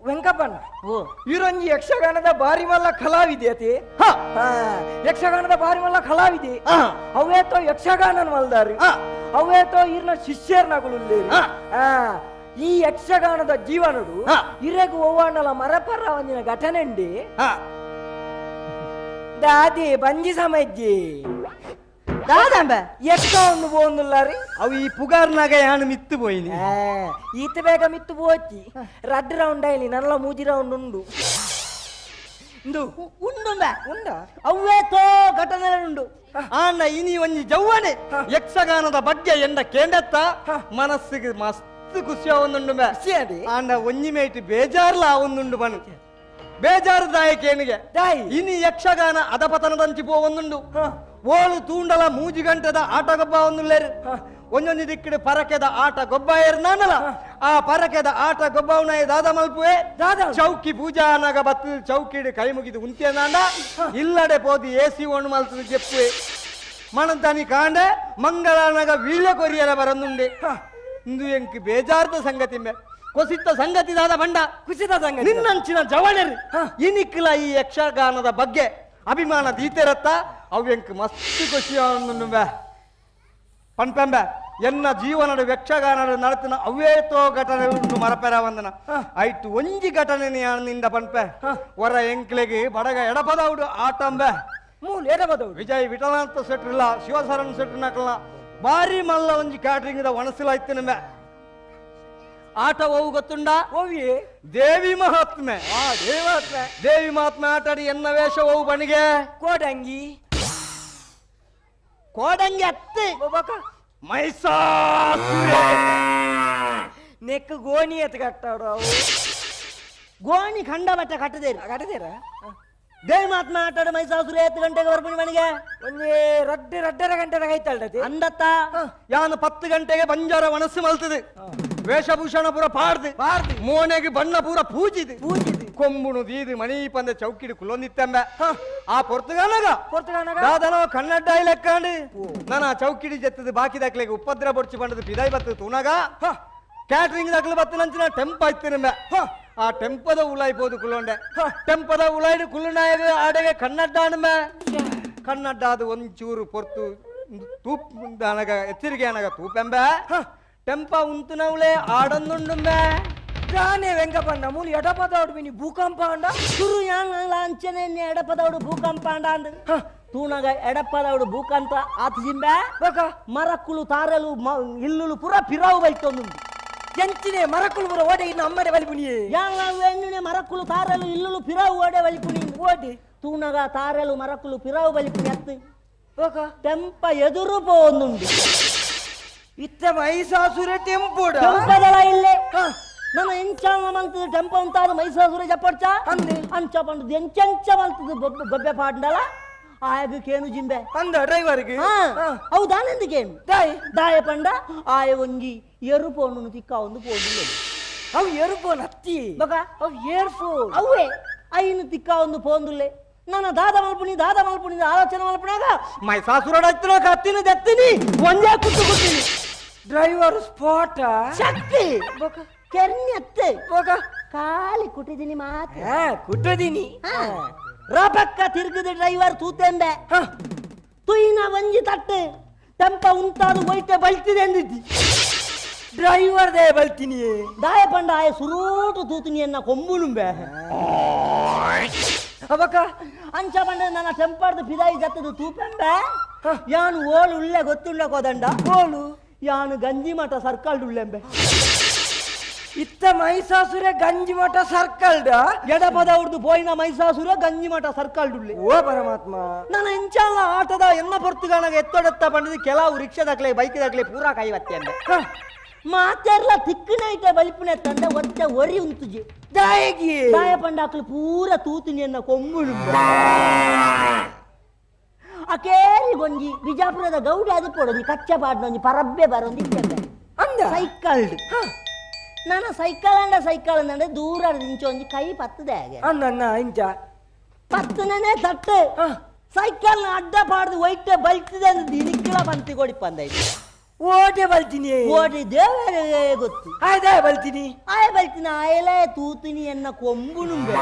ವೆಂಕಪ್ಪಣ್ಣ. ಓ. ಇರೊಂಜಿ ಯಕ್ಷಗಾನದ ಬಾರಿ ಮಲ್ಲ ಕಲಾವಿದೆ ಅತಿ. ಯಕ್ಷಗಾನದ ಬಾರಿ ಮಲ್ಲ ಕಲಾವಿದೆ ಅವೇತೋ ಯಕ್ಷಗಾನ ಮಲ್ದಾರಿ ಅವೇತೋ ಇರ್ನ ಶಿಷ್ಯರ್ನಗುಲು. ಈ ಯಕ್ಷಗಾನದ ಜೀವನಡು ಇರೆಗು ಒವ್ವಾಣಲ ಮರಪರ ಒಂದಿನ ಘಟನೆ ಉಂಡಿ. ದಾದಿ ಬಂಜಿ ಸಮಜ್ಜಿ. ದಾದಂಬೆ. ಯಕ್ಷ ಒಂದು ಪೋಂದುಲ್ಲಾರಿ. ಅವು ಈ ಪುಗಾರ್ನಾಗ ಯಾನು ಮಿತ್ತು ಪೋಯಿನಿ. ಈತ ಬೇಗ ಮಿತ್ತು ಪೋಚಿ ರಡ್ಡು ರೌಂಡ್ ಆಯ್ಲಿ ನಲ್ಲ ಮೂಜಿ ರೌಂಡ್ ಉಂಡು ಇಂದು. ಉಂಡುಂಬೆ. ಉಂಡ. ಅವ್ವೇ ತೋ ಘಟನೆ ಉಂಡು. ಆಂಡ ಇನಿ ಒಂಜಿ ಜವ್ವನೆ ಯಕ್ಷಗಾನದ ಬಗ್ಗೆ ಎಂಡ ಕೇಂಡತ್ತ ಮನಸ್ಸಿಗೆ ಮಸ್ತ್ ಖುಷಿ ಆವೊಂದುಂಡು ಮೇ. ಖುಷಿ ಆದಿ? ಆಂಡ ಒಂಜಿ ಮೇಟ್ ಬೇಜಾರ್ಲ ಆವೊಂದುಂಡು ಬನು ಬೇಜಾರುದಾಯಕೇನಿಗೆ. ದಾಯಿ. ಇನಿ ಯಕ್ಷಗಾನ ಅದಪತನದಂಚಿ ಪೋವೊಂದುಂಡು. ಓಳು ತೂಂಡಲ ಮೂಜಿ ಗಂಟೆದ ಆಟ ಗೊಬ್ಬ ಒಂದುಲ್ಲೇರು ಒಂಜೊಂಜಿ ದಿಕ್ಕಿಡು ಪರಕೆದ ಆಟ ಗೊಬ್ಬ ಏರ್ನಾನಲ ಆ ಪರಕೆದ ಆಟ ಗೊಬ್ಬವನ ದಾದ ಮಲ್ಪುವೆ. ದಾದ. ಚೌಕಿ ಪೂಜಾ ಅನಾಗ ಬತ್ತು ಚೌಕಿಡು ಕೈ ಮುಗಿದು ಉಂತೇನಾಂಡ ಇಲ್ಲಡೆ ಪೋದು ಎ ಸಿ ಒಣ್ಣು ಮಲ್ತದು ಚೆಪ್ಪುವೆ ಮಣಂತಾನಿ ಕಾಂಡೆ ಮಂಗಳಾನಗ ವೀಳ್ಯ ಕೊರಿಯರ ಬರಂದುಂಡೆ. ಇಂದು ಎಂಕ್ ಬೇಜಾರ್ದ ಸಂಗತಿ ಮೇ ಕೊಸಿತ್ತ ಸಂಗತಿ ದಾದ ಬಂಡ. ಕುಸಿತ ಸಂಗತಿ. ನಿನ್ನಂಚಿನ ಜವಣರು ಇನಿಕ್ಲ ಈ ಯಕ್ಷಗಾನದ ಬಗ್ಗೆ ಅಭಿಮಾನ ದೀತೆರತ್ತ ಅವು ಎಂಕ್ ಮಸ್ತ್ ಖುಷಿ ಆವೊಂದುಂಡು ಪನ್ಪೆಂಬೆ. ಎನ್ನ ಜೀವನದ ಯಕ್ಷಗಾನದ ನಡತಿನ ಅವ್ವೇತೋ ಘಟನೆ ಉಂಟು ಮರಪೆರ ವಂದನ ಆಯ್ತು ಒಂಜಿ ಘಟನೆ ನಿಂದ ಪನ್ಪೆ. ಹೊರ ಎಂಕ್ಲೆಗೆ ಬಡಗ ಎಡಪದೌಡು ಆಟಂಬೆ. ಮೂಲ ಎಡಪದೌಡು. ವಿಜಯ್ ವಿಠಲನಾಥ ಸೆಟ್ರಿಲ್ಲ ಶಿವಸರಣ ಸೆಟ್ರಿನಕಲ್ನ ಬಾರಿ ಮಲ್ಲ ಒಂಜಿ ಕ್ಯಾಟ್ರಿಂಗ್ the ಒಣಸಿಲ ಇತ್ತಿನಂಬೆ. ಆಟ ಒವು ಗೊತ್ತುಂಡ? ಓವಿ. ದೇವಿ ಮಹಾತ್ಮೆ. ದೇವಿ ಮಹಾತ್ಮೆ. ದೇವಿ ಮಹಾತ್ಮೆ ಆಟಾಡಿ ಎನ್ನ ವೇಷ ಒವು ಬಣಿಗೆ? ಕೋಡಂಗಿ. ಕೋಡಂಗಿ ಅತ್ತೆ. ಬೊಕ್ಕ ಮೈಸಾಸುರ. ನೆಕ್ ಗೋಣಿ ಎತ್ ಕಟ್ಟಾಡು ಅವು. ಗೋಣಿ ಖಂಡ ಮಟ್ಟ ಕಟ್ಟದೇರು. ಕಟ್ಟದೇರ. ದೇವಿ ಮಹಾತ್ಮ ಆಟಾಡ ಮೈಸಾಸುರ ಎತ್ತು ಗಂಟೆಗೆ ಬರ್ಪುಣಿ ಮನೆಗೆ. ಒಂಜಿ ರಡ್ಡು ರಡ್ಡರ ಗಂಟೆದ ಕೈತಾಳ್ದತಿ. ಅಂದತ್ತ. ಯಾನು 10 ಗಂಟೆಗೆ ಬಂಜಾರ ಒಣಸು ಮಲ್ತದೆ ವೇಷಭೂಷಣ ಪೂರ ಪಾಡ್ದು ಪಾಡ್ದು. ಮೋನೆಗೆ ಬಣ್ಣ ಪೂರ ಪೂಜಿದು ಪೂಜಿದು. ಕೊಂಬುಣು ದೀದು ಮಣಿ ಪಂದ ಚೌಕಿಡು ಕುಲೊಂದಿತ್ತೆಂಬ ಆ ಪೊರ್ತುಗಾನಗ ಪೊರ್ತುಗಾನಗ? ದಾದನೋ ಕನ್ನಡ್ಡ ಲೆಕ್ಕಾಂಡು ನಾನು ಆ ಚೌಕಿಡಿ ಜತ್ತದು ಬಾಕಿ ದಾಖಲೆಗೆ ಉಪದ್ರ ಬೊಡ್ಚಿ ಬಂಡದು ಬಿದಾಯಿ ಬತ್ತದು ತೂನಗ ಕ್ಯಾಟ್ರಿಂಗ್ ದಾಖಲೆ ಬತ್ತು ನಂಚಿನ ಟೆಂಪ ಇತ್ತಿನಂಬ. ಆ ಟೆಂಪದ ಉಲಾಯಿ ಪೋದು ಕುಲೊಂಡೆ ಟೆಂಪದ ಉಲಾಯ್ಡು ಕುಲ್ಲುನಾಯಗ ಆಡೆಗೆ ಕನ್ನಡ್ಡಾಣಂಬ. ಕನ್ನಡ್ಡಾದು ಒಂಚೂರು ಪೊರ್ತು ತೂಪ್ ಅನಗ ಎಚ್ಚರಿಕೆ ಅನಗ ತೂಪೆಂಬ ಟೆಂಪ ಉಂತುನವಳೆ ಆಡಂದುಂಡುಂಬೆ. ಜಾನೆ ವೆಂಕಪ್ಪಣ್ಣ ಮೂಲು ಎಡಪದೌಡು ಮಿನಿ ಭೂಕಂಪ ಅಂಡ. ಸುರು ಯಾಂಗ್ ಅಂಚನೆ ಎಡಪದೌಡು ಭೂಕಂಪ ಅಂಡ ಅಂದು. ತೂನಗ ಎಡಪ್ಪದವಡು ಭೂಕಂತ ಆತಿಜಿಂಬೆ. ಬೊಕ? ಮರಕ್ಕುಲು ತಾರಲು ಇಲ್ಲುಲು ಪೂರ ಪಿರಾವು ಬೈತೊಂದುಂಡು. ಎಂಚಿನೆ ಮರಕುಲು ಪೂರ ಓಡೆ ಇನ್ನು ಅಮ್ಮಡೆ ಬಲಿಪುನಿಯೇ? ಎಣ್ಣೆ ಮರಕ್ಕುಲು ತಾರಲು ಇಲ್ಲುಲು ಪಿರಾವು ಓಡೆ ಬಲಿಪುನಿ? ಓಡೆ? ತೂನಗ ತಾರಲು ಮರಕ್ಕುಲು ಪಿರಾವು ಬಲಿಪುನಿ ಅತ್ತು. ಬೊಕ? ಟೆಂಪ ಎದುರು ಪೋವೊಂದುಂಡು. ಇತ್ತ ಮೈಸಾಸುರ ಟೆಂಪೋಡ? ಟೆಂಪದಲ ಇಲ್ಲೇ ನನ್ನ ಎಂಚಾಲ ಮಂತದ ಟೆಂಪ ಅಂತಾದ ಮೈಸಾಸುರ ಜಪ್ಪಡ್ಚ. ಅಂದೆ. ಅಂಚ ಪಂಡದು ಎಂಚೆಂಚ ಮಂತದ ಬೊಬ್ಬೆ ಪಾಡ್ಂಡಲ ಆಯಗ ಕೇನು ಜಿಂಬೆ. ಅಂದ ಡ್ರೈವರ್ಗೆ? ಹೌದಾನೆಂದು ಕೇನು. ದಾಯ್? ದಾಯ ಪಂಡ ಆಯ ಒಂಜಿ ಎರು ಪೋಣು ತಿಕ್ಕ ಒಂದು ಪೋಂಡು. ಅವು ಏರ್ಫೋನ್ ಹತ್ತಿ. ಬೊಕ? ಅವು ಏರ್ಫೋನ್. ಅವೇ ಐನು ತಿಕ್ಕ ಒಂದು ಪೋಂದುಲ್ಲೆ. ನನ್ನ ದಾದ ಮಲ್ಪುನಿ, ದಾದ ಮಲ್ಪುನಿ ಆಲೋಚನೆ ಮಲ್ಪುನಾಗ ಮೈಸಾಸುರ ಕತ್ತಿನ ದೆತ್ತಿನಿ ಒಂಜೇ ಕುತ್ತು ಕುತ್ತೀನಿ. Driver spot. ಶಕ್ತಿ. ಬೊಕ? ಕೆರ್ನ್ಯತ್ತೆ. ಬೊಕ? ಖಾಲಿ ಕುಟ್ಟಿದ್ದೀನಿ ಮಾತ್ರ. ಹಾ, ಕುಟ್ಟದಿನಿ. ರಬಕ್ಕ ತಿರುಗಿದ ಡ್ರೈವರ್ ತೂತೆಂಬೆ. ತುಯ್ನ ಒಂಜಿ ತಟ್ಟೆ ಟೆಂಪ ಉಂತಾದು ಒಯ್ತೆ ಬಲ್ತಿದೆ ಅಂದಿದ್ದಿ. Driver they ಬಲ್ತೀನಿ? ದಾಯ ಪಂಡ ಆಯ ಸುರೂಟು ತೂತಿನಿ ಎನ್ನ ಕೊಂಬುನುಂಬೆ. ಅವಕ? ಅಂಚ ಪಂಡ ನನ್ನ ಟೆಂಪಾರ್ದು ಫಿದಾಯಿ ಜತ್ತದು ತೂಪೆಂಬೆ. ಯಾನು ಓಲು ಉಳ್ಳೆ ಗೊತ್ತುಂಡ ಕೋದಂಡ? ಓಲು? ಯಾನು ಗಂಜಿ ಮಠ ಸರ್ಕಲ್ ಉಳ್ಳೆಂಬೆ. ಇತ್ತ ಮೈಸಾಸುರ ಗಂಜಿ ಮಠ ಸರ್ಕಲ್. ಎಡಪದ ಅವ್ರದ್ದು ಪೋಯಿನ ಮೈಸಾಸುರ ಗಂಜಿ ಮಠ ಸರ್ಕಲ್ ಉಳ್ಳೆ. ಓ ಪರಮಾತ್ಮ! ನಾನು ಇಂಚಾಲ ಆಟದ ಎನ್ನ ಪೊರ್ತುಗಾನಾಗ ಎತ್ತೊಡೆತ್ತ ಪಂಡದು ಕೆಲವು ರಿಕ್ಷಾದಾಕ್ಲೆ ಬೈಕ್ ದಾಕ್ಲೆ ಪೂರಾ ಕೈವತ್ತೆ ಅಂದೆ. ಮಾತೆರ್ಲ ತಿಕ್ಕನೈತೆ ಬಲಿಪುನೆ ತಂದೆ ಒತ್ತೆ ಒರಿ ಉಂತುಜಿ. ದಾಯಗಿ? ದಾಯ ಪಂಡ ಅಕ್ಲು ಪೂರ ತೂತಿನಿ ಎನ್ನ ಕೊಂಬುಳು. ಅಕೇರಿ ಗೊಂಜಿ ಬಿಜಾಪುರದ ಗೌಡ ಅದು ಪೋಡೊಂಜಿ ಕಚ್ಚ ಪಾಡ್ನೊಂಜಿ ಪರಬ್ಬೆ ಬರೊಂದು ಇತ್ತೆಂಬೆ. ಅಂದ? ಸೈಕಲ್. ನಾನು ಸೈಕಲ್ ಅಂಡ ಸೈಕಲ್ ಅಂದಂಡೆ ದೂರ ನಿಂಚೊಂಜಿ ಕೈ ಪತ್ತದೆ ಹಾಗೆ. ಅಂದಣ್ಣ ಇಂಚ? ಪತ್ತನೇ ತಟ್ಟು ಸೈಕಲ್ ಅಡ್ಡ ಪಾಡ್ದು ಒಯ್ಟೆ ಬಲ್ತಿದೆ ಅಂದ್ ದಿನಿಕ್ಕಿಳ ಬಂತಿ ಕೊಡಿಪಂದೈತೆ. ಓಟೆ ಬಲ್ತೀನಿ? ಓಡಿ ದೇವರೇ ಗೊತ್ತು. ಆಯ್ತಾ ಬಲ್ತೀನಿ. ಆಯ ಬಲ್ತಿನ ಆಯಲೇ ತೂತಿನಿ ಎನ್ನ ಕೊಂಬುನುಂಬೆ.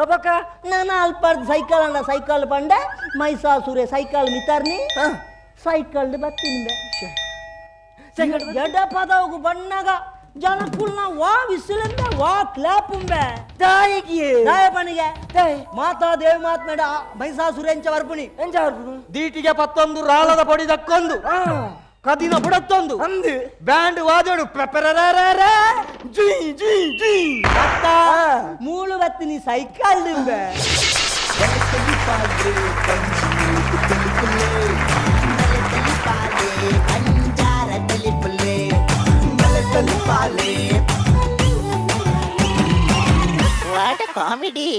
ಅಬಕ? ನಾನು ಅಲ್ಪಾರ್ದು ಸೈಕಲ್ ಅಂಡ ಸೈಕಲ್ ಪಂಡೆ ಮೈಸಾಸುರೆ ಸೈಕಲ್ ಮಿತರ್ನಿ ಸೈಕಲ್ ಬತ್ತೀನಿ. ಸೈಕಲ್. ಎಡಪದವು ಬಣ್ಣಗ ಜನಕ್ಕುಲ್ನ ವಾ ವಿಸಿಲಂಬೆ, ವಾ ಕ್ಲಾಪುಂಬೆ. ದಾಯಗಿ? ದಾಯ ಪಣಿಗೆ? ದಾಯ್? ಮಾತಾ ದೇವಿ ಮಾತ್ಮೇಡ ಮೈಸಾಸುರೆ ಎಂಚ ವರ್ಪುಣಿ? ಎಂಚ ಬರ್ಪುನು? ದೀಟಿಗೆ ಪತ್ತೊಂದು ರಾಳದ ಪೊಡಿ ದಕ್ಕೊಂದು ಕದಿನ ಬುಡತ್ತೊಂದು ಅಂದು. ಬ್ಯಾಂಡ್ ವಾದೋಡು ಪ್ರೆಪರರರರ. ಜುಯ್ ಜುಯ್ ಜುಯ್. ಅತ್ತ ಮೂಳು ಬತ್ತಿನಿ ಸೈಕಲ್ ದಿಂಬೆ. ಬಂಜಾರ ತೆಲಿಪುಲೆ ತಲಿಪಾಲೆ. What comedy!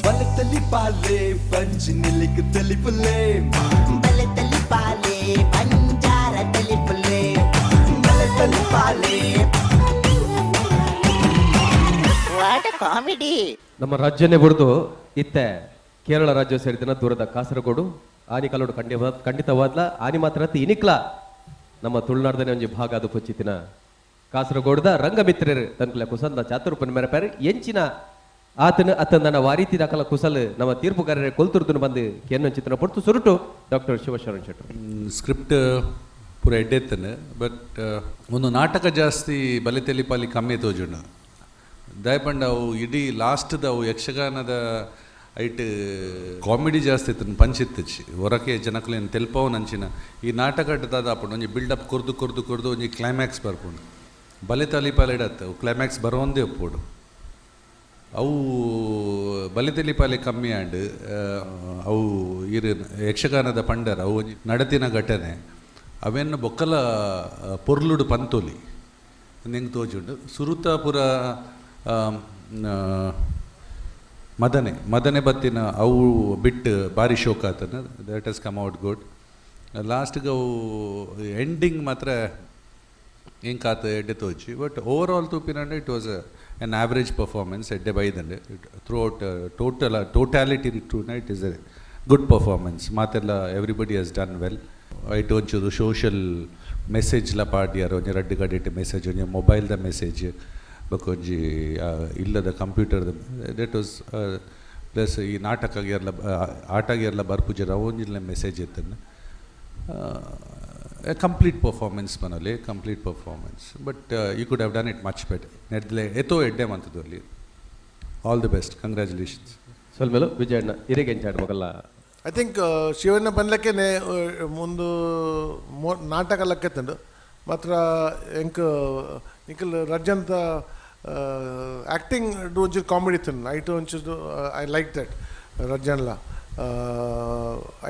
ಬಲೆ ತಲಿಪಾಲೆ ಬಂಜಿ ನಿಲ್ಲಿಕ್ ತಲಿಪುಲೆ. ಬಲೆ ತಲಿಪಾಲೆ ಬಂಜಾರ ತೆಲಿಪುಲೆ. ಬಲೆ ತಲಿಪಾಲೆ. What comedy! ನಮ್ಮ ರಾಜ್ಯನೇ ಬುಡ್ದು ಇತ್ತೆ ಕೇರಳ ರಾಜ್ಯ ಸೇರಿದಿನ ದೂರದ ಕಾಸರಗೋಡು ಆನಿ ಕಲೋಡು ಖಂಡಿತವಾದ್ಲ ಆನಿ ಮಾತ್ರ ಅತ್ತಿ ಇನಿಕ್ಲ ನಮ್ಮ ತುಳುನಾಡ್ದನೆ ಒಂಜಿ ಭಾಗ ಅದು ಪೊಚ್ಚಿತಿನ ಕಾಸರಗೋಡ್ದ ರಂಗಮಿತ್ರರು ತನ್ಕುಲ ಕುಸಲ್ದ ಚಾತುರ್ಪನ್ ಮೆರಪೇರು ಎಂಚಿನ ಆತನ ಅತ್ತಂದನ ವಾರೀತಿ ದಾಖಲ ಕುಸಲ್ ನಮ್ಮ ತೀರ್ಪುಗಾರರ ಕೊಲ್ತುರ್ದುನ ಬಂದು ಕೆನ್ನೊಂಚಿತನ ಪೊರ್ತು ಸುರುಟು ಡಾಕ್ಟರ್ ಶಿವಶರಣ್ ಶೆಟ್ಟರು. ಸ್ಕ್ರಿಪ್ಟ್ ಪೂರ ಎಡ್ಡೆತ್ತನೆ, ಬಟ್ ಒಂದು ನಾಟಕ ಜಾಸ್ತಿ ಬಲೆ ತೆಲಿಪಾಲಿ ಕಮ್ಮಿ ತೋಜುಂಡು. ದಯಪಂಡ ಅವು ಇಡೀ ಲಾಸ್ಟ್ದ ಅವು ಯಕ್ಷಗಾನದ ಐಟ್ ಕಾಮಿಡಿ ಜಾಸ್ತಿ ಇತ್ತು, ಪಂಚ್ ಇತ್ತಚ್ಚಿ ಹೊರಕೆ ಜನಕುಲೇನು ತೆಲ್ಪವು ನಂಚಿನ. ಈ ನಾಟಕ ದಾದ ಆಪುಂಡು, ಒಂಜಿ ಬಿಲ್ಡಪ್ ಕೊರ್ದು ಕೊರ್ದು ಕೊರ್ದು ಒಂಜಿ ಕ್ಲೈಮ್ಯಾಕ್ಸ್ ಬರ್ಪುಂಡು. ಬಲೆ ತಲಿಪಾಲಿಡತ್ತೆ ಅವು ಕ್ಲೈಮ್ಯಾಕ್ಸ್ ಬರೋಂದೇ ಒಪ್ಪೋಡು. ಅವು ಬಲೆ ತೆಲಿಪಾಲೆ ಕಮ್ಮಿ ಆಂಡ್ ಅವು ಇರು ಯಕ್ಷಗಾನದ ಪಂಡರ್ ಅವು ಒಂಜಿ ನಡತಿನ ಘಟನೆ ಅವೆನ್ನು ಬೊಕ್ಕಲ ಪೊರ್ಲುಡು ಪಂತೊಲಿ ನಿಂಗೆ ತೋಜುಂಡು. ಸುರುತ ಪುರ ಮದನೆ ಮದನೆ ಬತ್ತಿನ ಅವು ಬಿಟ್ಟು ಬಾರಿ ಶೋಕ ಆತನ. That has come out good. ಲಾಸ್ಟ್ಗೆ ಅವು ಎಂಡಿಂಗ್ ಮಾತ್ರ ಎಂಕಾತ ಎಡ್ಡೆ ತೋಚಿ. ಬಟ್ ಓವರ್ ಆಲ್ ತೂಪಿನಂಡ it was an average performance. ಎಡ್ಡೆ ಬೈದಂಡೆ throughout total totality to it is a good performance. ಮಾತೆಲ್ಲ everybody has done well. ಐಟ್ ಒಂಚೂರು ಸೋಷಲ್ ಮೆಸೇಜ್ಲ ಪಾಡ್ಯಾರ. ಒಂಜಿ ರಡ್ಡ್ ಕಡೆಟ್ ಮೆಸೇಜ್, ಒಂಜಿ ಮೊಬೈಲ್ದ ಮೆಸೇಜ್, ಬೊಕ ಒಂಜಿ ಇಲ್ಲದ ಕಂಪ್ಯೂಟರ್ದ. That was plus ಈ ನಾಟಕ ಗೇರ್ಲ ಆಟಗೇರ್ಲ ಬರ್ಪುಜರ ಒಂಜಿಲ್ಲ ಮೆಸೇಜ್ ಇತ್ತನ್ನು. ಕಂಪ್ಲೀಟ್ ಪರ್ಫಾರ್ಮೆನ್ಸ್ ಪನೊಲಿ, complete performance, but you could have done it much better. ನೆಡ್ಲೆ ಏತೋ ಎಡ್ಡೆ ಮಂತದ್ದು ಅಲ್ಲಿ. All the best, congratulations. ಸೊಲ್ಮೆಲು ವಿಜಯಣ್ಣ ಇರೆಗೆ ಎಂಚಾಡ್ ಮೊಗಲ್ಲ. I think Shivanna ಪನ್ಲಕ್ಕೇನೆ ಒಂದು ನಾಟಕ ಲಕ್ಕೆತ್ತಂಡು ಮಾತ್ರ ಎಂಕ್ ನಿಖಲ್ ರಜ್ಜಂತ ಆ್ಯಕ್ಟಿಂಗ್ ಒಂಚೂರು ಕಾಮಿಡಿ ಇತ್ತು. ಐಟ್ ಒಂಚೂರು I like that ರಜ್ಜನ್ಲ.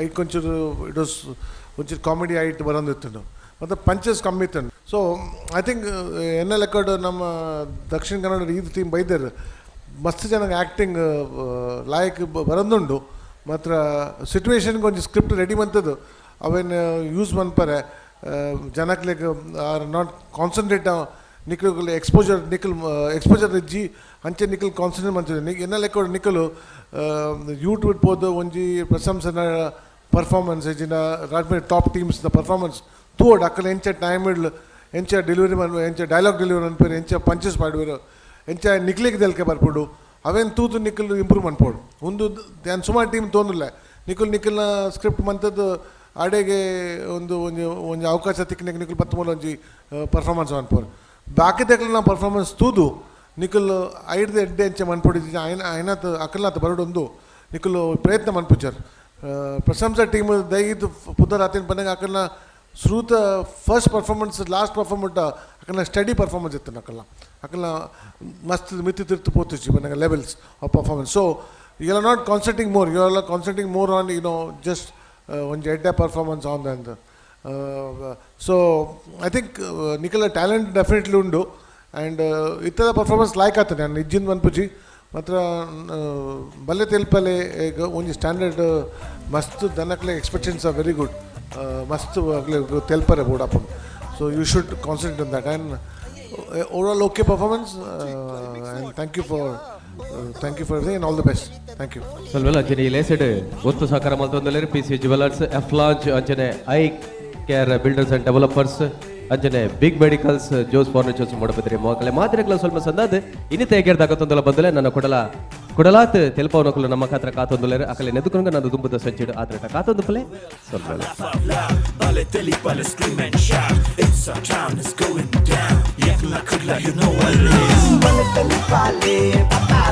ಐಕ್ ಒಂಚೂರು it was ಒಂಚೂರು ಕಾಮಿಡಿ ಐಟ್ ಬರೋಂದಿತ್ತು ಮತ್ತು ಪಂಚಸ್ ಕಮ್ಮಿ ಇತ್ತು. ಸೊ I think ಎನ್ನ ಲೆಕ್ಕಡ್ ನಮ್ಮ ದಕ್ಷಿಣ ಕನ್ನಡ ಈ ಟೀಮ್ ಬೈದರು ಮಸ್ತ್ ಜನ ಆ್ಯಕ್ಟಿಂಗ್ ಲಾಯಕ್ ಬರೋದುಂಡು. ಮಾತ್ರ ಸಿಟುವೇಶನ್ಗೆ ಒಂಜಿ ಸ್ಕ್ರಿಪ್ಟ್ ರೆಡಿ ಮಂತದ್ದು ಅವೇನು ಯೂಸ್ ಮನ್ಪರೆ ಜನಕ್ಲೆಗ್ are not concentrate. ನಿಕ್ಲು ಎಕ್ಸ್ಪೋಜರ್, ನಿಖಲ್ ಎಕ್ಸ್ಪೋಜರ್ ಇಜ್ಜಿ, ಅಂಚೆ ನಿಖಲ್ ಕಾನ್ಸಂಟ್ರೇಟ್ ಮಂತದೆ. ಎನ್ನ ಲೆಕ್ಕ ನಿಕಲು ಯೂಟ್ಯೂಬ್ ಪೋದು ಒಂಜಿ ಪ್ರಶಂಸನ ಪರ್ಫಾರ್ಮೆನ್ಸ್ ಇಜ್ಜಿನ ರಾಜ್ಮೇರ್ ಟಾಪ್ ಟೀಮ್ಸ್ the performance ತೂವಡ್. ಅಕ್ಕಲ ಎಂಚ ಟೈಮ್ ಇಡ್ಲು, ಎಂಚ ಡೆಲಿವರಿ ಮನ್, ಎಂಚ ಡೈಲಾಗ್ ಡೆಲಿವರಿ ಅನ್ಪೇರು, ಎಂಚ ಪಂಚಸ್ ಪಾಡುವೆರು, ಎಂಚ ನಿಕ್ಲಿಗೆ ತೆಲ್ಕೆ ಬರ್ಪುಂಡು, ಅವೇನು ತೂತು ನಿಖಲ್ ಇಂಪ್ರೂವ್ ಮನ್ಪೋಡು. ಒಂದು ಧ್ಯಾನ್ ಸುಮಾರು ಟೀಮ್ ತೋಂದಿಲ್ಲ. ನಿಖಲ್ ನಿಖಲ್ನ ಸ್ಕ್ರಿಪ್ಟ್ ಮಂತದ್ದು ಅಡೆಗೆ ಒಂದು ಒಂಜಿ ಒಂಜಿ ಅವಕಾಶ ತಿಕ್ಕಿನ ನಿಖಲ್ ಪತ್ತು ಮೂಲ ಒಂಜಿ ಪರ್ಫಾರ್ಮೆನ್ಸ್ ಮನ್ಪೋರು. ಬಾಕಿ ತಕ್ಲ ಪರ್ಫಾರ್ಮೆನ್ಸ್ ತೂದು ನಿಖಲ್ ಐಡ್ದು ಎಡ್ಡೆ ಎಂಚ ಮನ್ಪೊಡು ಐನ ಐನಾತ್ ಅಕಲ್ನಾತ್ ಬರಡೊಂದು ನಿಖಲ್ ಪ್ರಯತ್ನ ಮನ್ಪುಜರ್. ಪ್ರಶಂಸಾ ಟೀಮ್ ದಯವಿಟ್ಟು ಪುದರ್ ಆತಿನ ಪನ್ನಗ ಅಕಲ್ನ ಶ್ರೂತ ಫಸ್ಟ್ ಪರ್ಫಾರ್ಮೆನ್ಸ್ ಲಾಸ್ಟ್ ಪರ್ಫಾರ್ಮೆಂಟ್ ಅಕಲ್ನ ಸ್ಟಡಿ ಪರ್ಫಾರ್ಮೆನ್ಸ್ ಇತ್ತು. ಅಕಲ್ನ ಅಕಲ್ನ ಮಸ್ತ್ ಮಿತ್ತಿ ತಿರ್ತು ಪೋತುಜಿ ಪನ್ನಗ levels of performance. So you are not concentrating more, you are concentrating more on just ಒಂಜಿ ಎಡ್ಡೆ ಪರ್ಫಾರ್ಮೆನ್ಸ್ ಆನ್ ಅಂದ್. ಸೊ I think ನಿಖಲ talent definitely ಉಂಡು ಆ್ಯಂಡ್ ಇತ್ತದ ಪರ್ಫಾರ್ಮೆನ್ಸ್ ಲಾಯ್ಕ್ ಆಗ್ತದೆ. ನಾನು ಇಜ್ಜಿಂದ ಮನ್ಪುಜಿ. ಮಾತ್ರ ಬಲ್ಲೆ ತೆಲ್ಪಲೆ ಈಗ ಒಂಜಿ ಸ್ಟ್ಯಾಂಡರ್ಡ್ ಮಸ್ತ್ ದನಕ್ಲೆ ಎಕ್ಸ್ಪೆಕ್ಟೇಷನ್ಸ್ are very good. ಮಸ್ತ್ ತೆಲ್ಪರೆ ಬೋಡಾಪುಂಡು. So you should concentrate on that. And overall okay performance, and thank you for and all the best. Thank you. ಸೊಲ್ಮೆಲು. ಅಂಚನೆ ಈ ಲೇಸೆಡ್ ಒತ್ತು ಸಹಕಾರ ಮಲ್ತೊಂದುಲ್ಲೆರ್ P C jewellers, F lounge, ಅಂಚನೆ I care builders and developers, ಅಂಚನೆ big medicals, Jose furnitures Moodbidri. ಮೋಕಲೆ ಮಾತ್ರೆಗಳ ಸ್ವಲ್ಪ ಸಂದಾದ ಇನ್ನಿತ ಎಗೇರ್ದಾಗತ್ತೊಂದುಲ ಬಂದಲೆ ನನ್ನ ಕೊಡಲ ಕೊಡಲಾತ್ ತೆಲ್ಪವನಕುಲು ನಮ್ಮ ಖಾತ್ರ ಕಾತೊಂದುಲ್ಲೆರ್. ಅಕಲೆ ನೆದುಕೊಂಗ ನನ್ನ ದುಂಬುದ ಸಂಚಿಡು ಆದ್ರೆ ಕಾತೊಂದು ಪಲೆ. ಸೊಲ್ಮೆಲು. Bale Telipale, scream and shout. It's our town, it's going down. Yakla Kudla, you know what it is. Bale Telipale, pa pa.